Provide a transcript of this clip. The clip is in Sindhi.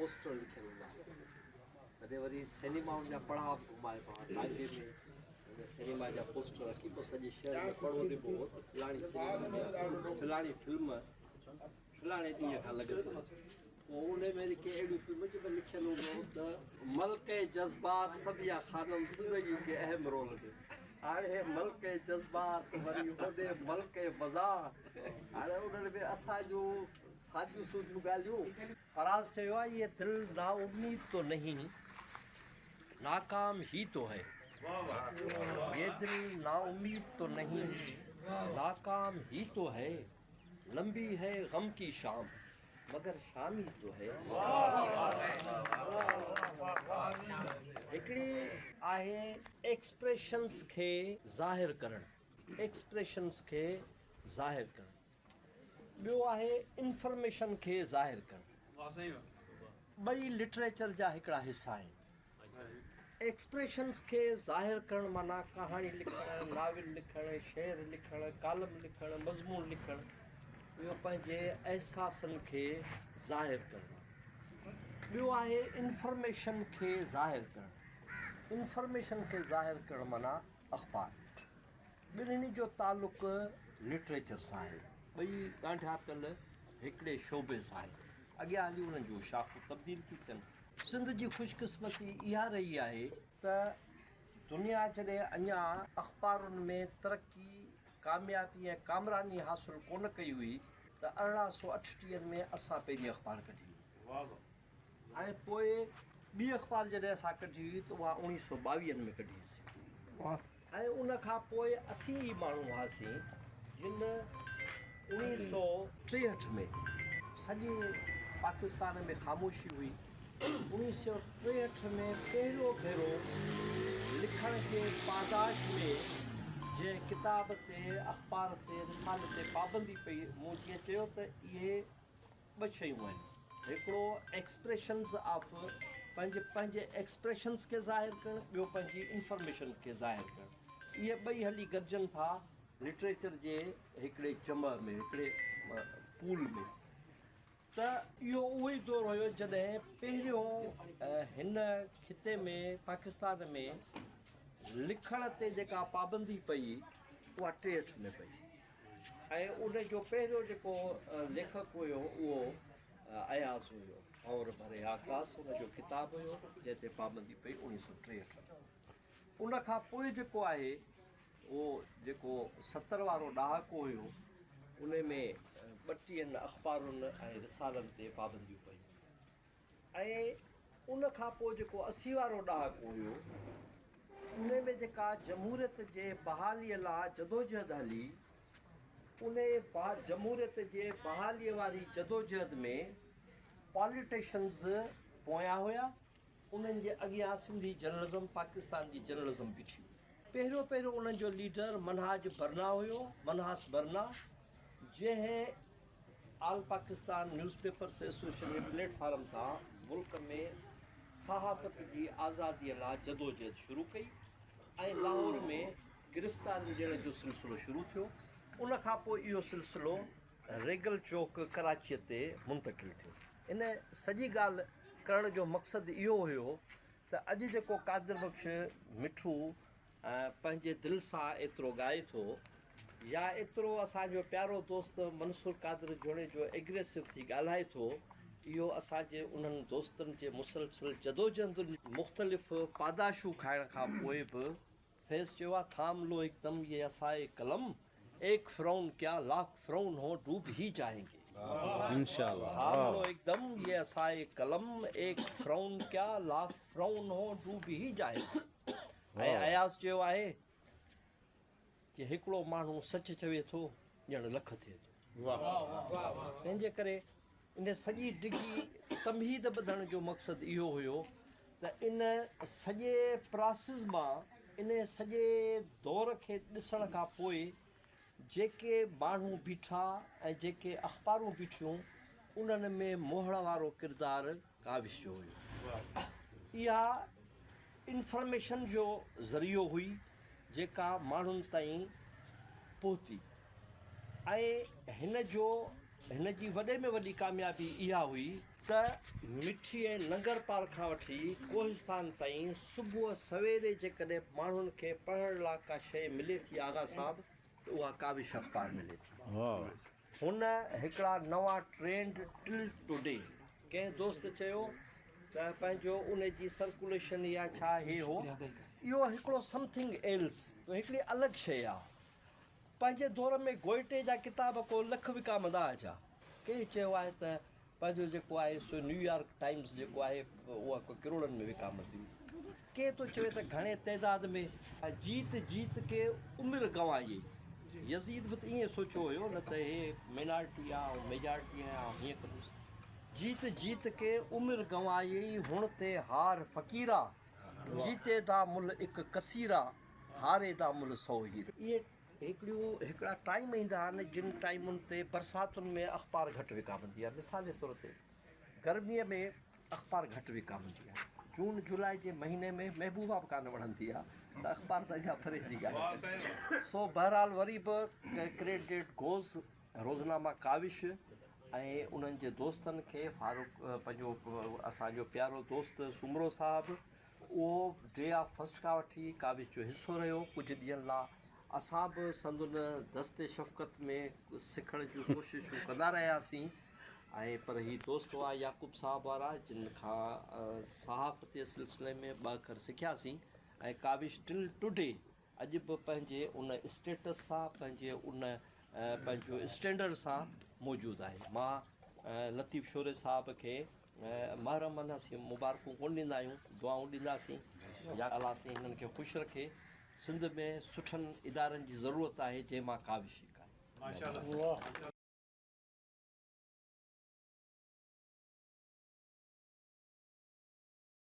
پوسٽر لکيل هوندا هئا. تڏهن وري سئنيمائن جا پڙا به گهمائبا هئا ٽانگي ۾ ان سئنيما جا پوسٽر رکي پوء سڄي شهر ۾ پڙهو ڏبو هو ته فلاڻي سئنيما ۾ فلاڻي فلم فلاڻي ڏينهن کان لڳندي. پوء ان ۾ وري ڪي اهڙيون فلمون جن ۾ لکيل هوندو هو ته ملڪ جذبات صبيحه خانم زندگي ڪي اهم رول ۾. هاڻي ملڪ جذبات وري هوڏي ملڪ مزاح هاڻي انهن ۾ اسان جون ساديون سوديون ڳالهيون. فراز چيو آهي يه دل نااميد تو نهين ناڪام هي تو هي يه دل نااميد تو نهين ناڪام هي تو هي لمبي هي غم ڪي شام مگر شام هي تو هي. هڪڙي آهي ايڪسپريشنز کي ظاهر ڪرڻ ايڪسپريشنز کي ظاهر ڪرڻ. ٻيو آهي انفرميشن کي ظاهر ڪرڻ. ٻئي لٽريچر جا هڪڙا حصا آهن. ايڪسپريشنز کي ظاهر ڪرڻ معنيٰ ڪهاڻي لکڻ، ناول لکڻ، شعر لکڻ، ڪالم لکڻ، مضمون لکڻ، اهو پنهنجي احساسن کي ظاهر ڪرڻ آهي. ٻيو آهي انفرميشن کي ظاهر ڪرڻ. انفرميشن کي ظاهر ڪرڻ معنيٰ اخبار. ٻنهي جو تعلق لٽريچر سان آهي. ٻئي ڳانڍاپيل هڪڙي شعبي سان آهن. اڳيان هلي انهن جون شاخون تبديل ٿيون ٿين. سنڌ جي خوش قسمتي اها رهي آهي ته دنيا جڏهن اڃا اخبارن ۾ ترقي، ڪاميابي ۽ ڪامراني حاصل ڪونه ڪئي هئي ته 1838 ۾ اسان پهرين اخبار ڪڍي هئي. ۽ پوء ٻي اخبار جڏهن اسان ڪڍي هئي ته اها اوڻيهه سو ٻاويهن ۾ ڪڍي هئيسين ۽ ان کان پوء اسين ئي ماڻهو هئاسين جن اوڻيهه سو ٽيهٺ ۾ سڄي پاڪستان ۾ خاموشي هئي اوڻيهه سو ٽيهٺ ۾ پهريون ڀيرو لکڻ جي پاداش ۾ جنهن ڪتاب تي اخبار تي رسالي تي پابندي پئي مون جيئن چيو ته اهي ٻه شيون آهن، هڪڙو ايڪسپريشنز آف پنهنجي پنهنجي ايڪسپريشنز کي ظاهر ڪرڻ، ٻيو پنهنجي انفارميشن کي ظاهر ڪرڻ. اهي ٻئي هلي گڏجن ٿا لٽريچر جي هڪڙي جمع ۾ هڪڙي پول ۾. ته اهو اهو ئي دور هيو جڏهن پهريون هن خطي ۾ پاڪستان ۾ لکڻ تي جيڪا پابندي پئي اها 63 ۾ پئي. ۽ ان جو پهريون جيڪو ليکڪ هيو اهو اياز هيو. اور ڀري آڪاس ان جو ڪتاب هيو جنهن تي پابندي پئي اوڻيهه سو 63 ۾. ان کان پوء جيڪو آهي اهو جيڪو 70 وارو ڏهاڪو هيو ان ۾ ٻٽيهن اخبارن ۽ رسالن تي پابنديون پيون. ۽ ان کان پوء جيڪو 80 وارو ڏهاڪو هيو ان ۾ جيڪا جمهوريت جي بحاليء لاء جدوجهد هلي ان جمهوريت جي بحاليء واري جدوجهد ۾ پاليٽيشنز پويان هيا انهن جي اڳيان سنڌي جرنلزم پاڪستان جي جرنلزم بيٺي هئي. پهريون پهريون انهن جو ليڊر منهاج برنا هيو، منهاس برنا، جنهن آل پاڪستان نيوز پيپرس ايسوسيئيشن جي پليٽ فارم تان ملڪ ۾ صحافت جي آزادي لاء جدوجهد شروع ڪئي ۽ لاهور ۾ گرفتارين ڏيڻ جو سلسلو شروع ٿيو. ان کان پوء اهو سلسلو ريگل چوڪ ڪراچيء تي منتقل ٿيو. ان سڄي ڳالهه ڪرڻ جو مقصد اهو هيو ته اڄ جيڪو قادر بخش مٺو پنهنجي دل سان ايترو ڳائي ٿو يا ايترو اسان جو پيارو دوست منصور قادر جوڻيجو ايگريسو ٿي ڳالهائي ٿو اهو اسان جي انهن دوستن جي مسلسل جدوجهدن مختلف پاداشون کائڻ کان پوء به فيض چيو آ ٿام لو هڪ دم يي عصاء قلم ايڪ فرعون ڪيا لاک فرعون هو ڊوب هي جائين گي ٿام لو هڪ دم يي عصاء قلم ايڪ فرعون ڪيا لاک فرعون هو ڊوب هي جائين گي ۽ اياز چيو آهي ڪي هڪڙو ماڻهو سچ چوي ٿو ڄڻ لک ٿئي ٿو. تنهن جي ڪري ان سڄي ڊگهي تمهيد ٻڌڻ جو مقصد اهو هيو ته ان سڄي پراسز مان ان سڄي دور کي ڏسڻ کان پوء جيڪي ماڻهو بيٺا ۽ جيڪي اخبارون بيٺيون انهن ۾ مهڙ وارو ڪردار ڪاوش جو هيو. اها انفارميشن جو ذريعو هئي جيڪا ماڻهن تائين پهتي ۽ هن جو هن جي وڏي ۾ وڏي ڪاميابي اها هئي ته مٺي ۽ ننگر پار کان وٺي ڪوهستان تائين صبح سويري جيڪڏهن ماڻهن کي پڙهڻ لا ڪا شيء ملي ٿي آغا صاحب ته اها ڪاوش اخبار ملي ٿي. هن هڪڙا نوان ٽرينڊ ٽل ٽوڊي ڪنهن دوست چيو ته پنهنجو ان جي سرڪوليشن يا ڇا هي هو اهو هڪڙو سمٿنگ ايلس هڪڙي الڳ شيء آ. پنهنجي دور ۾ گوئٽي جا ڪتاب ڪو لک وڪامندا ها ڇا؟ ڪنهن چيو آهي ته پنهنجو جيڪو آهي سو نيويارڪ ٽائيمز جيڪو آهي اها ڪو ڪروڙن ۾ وڪامندي هئي. ڪي ٿو چوي ته گهڻي تعداد ۾. جيت جيت ڪي عمر گنوائي. يزيد به ته ائين سوچيو هيو نه ته هي مينارٽي آ آئون ميجارٽي آهيان آئون هيئن ڪندس. جيت جيت ڪي عمر گنوائي هڻ تي هار فقيرا جيتي دا ملهه اڪ ڪثيرا هاري دا ملهه سو هير. اهي هڪڙيون هڪڙا ٽائيم ايندا آهن جن ٽائيمن تي برساتن ۾ اخبار گهٽ وڪامندي آهي مثال جي طور تي گرميء ۾ اخبار گهٽ وڪامندي آهي جون جولاء جي مهيني ۾ محبوبا به ڪانه وڻندي آهي ته اخبار ته اڃا پري جي ڳالهه آهي سو بهرحال وري به ڪريڊٽ گوز روزنامه ڪاوش ۽ انهن جي دوستن کي فاروق پنهنجو اسان جو پيارو دوست سومرو صاحب اهو ڊي آف فرسٽ کان وٺي ڪاوش جو حصو رهيو. ڪجهه ڏينهن لا اسان به سندن دست شفقت ۾ سکڻ جون ڪوششون ڪندا رهياسين ۽ پر هي دوست هئا يعقوب صاحب وارا جن کان صحافتي سلسلي ۾ ٻه اکر سکياسين ۽ ڪاوش ٽل ٽوڊي اڄ به پنهنجي ان اسٽيٽس سان پنهنجي ان پنهنجو اسٽينڊرڊ سان موجود آهي مان لطيف شوري صاحب کي محرم اسين مبارڪون ڪونه ڏيندا آهيون دعائون ڏينداسين يا الله سائين هنن کي خوش رکي سنڌ ۾ سٺن ادارن جي ضرورت آهي جنهن مان ڪاوش هڪ آهي.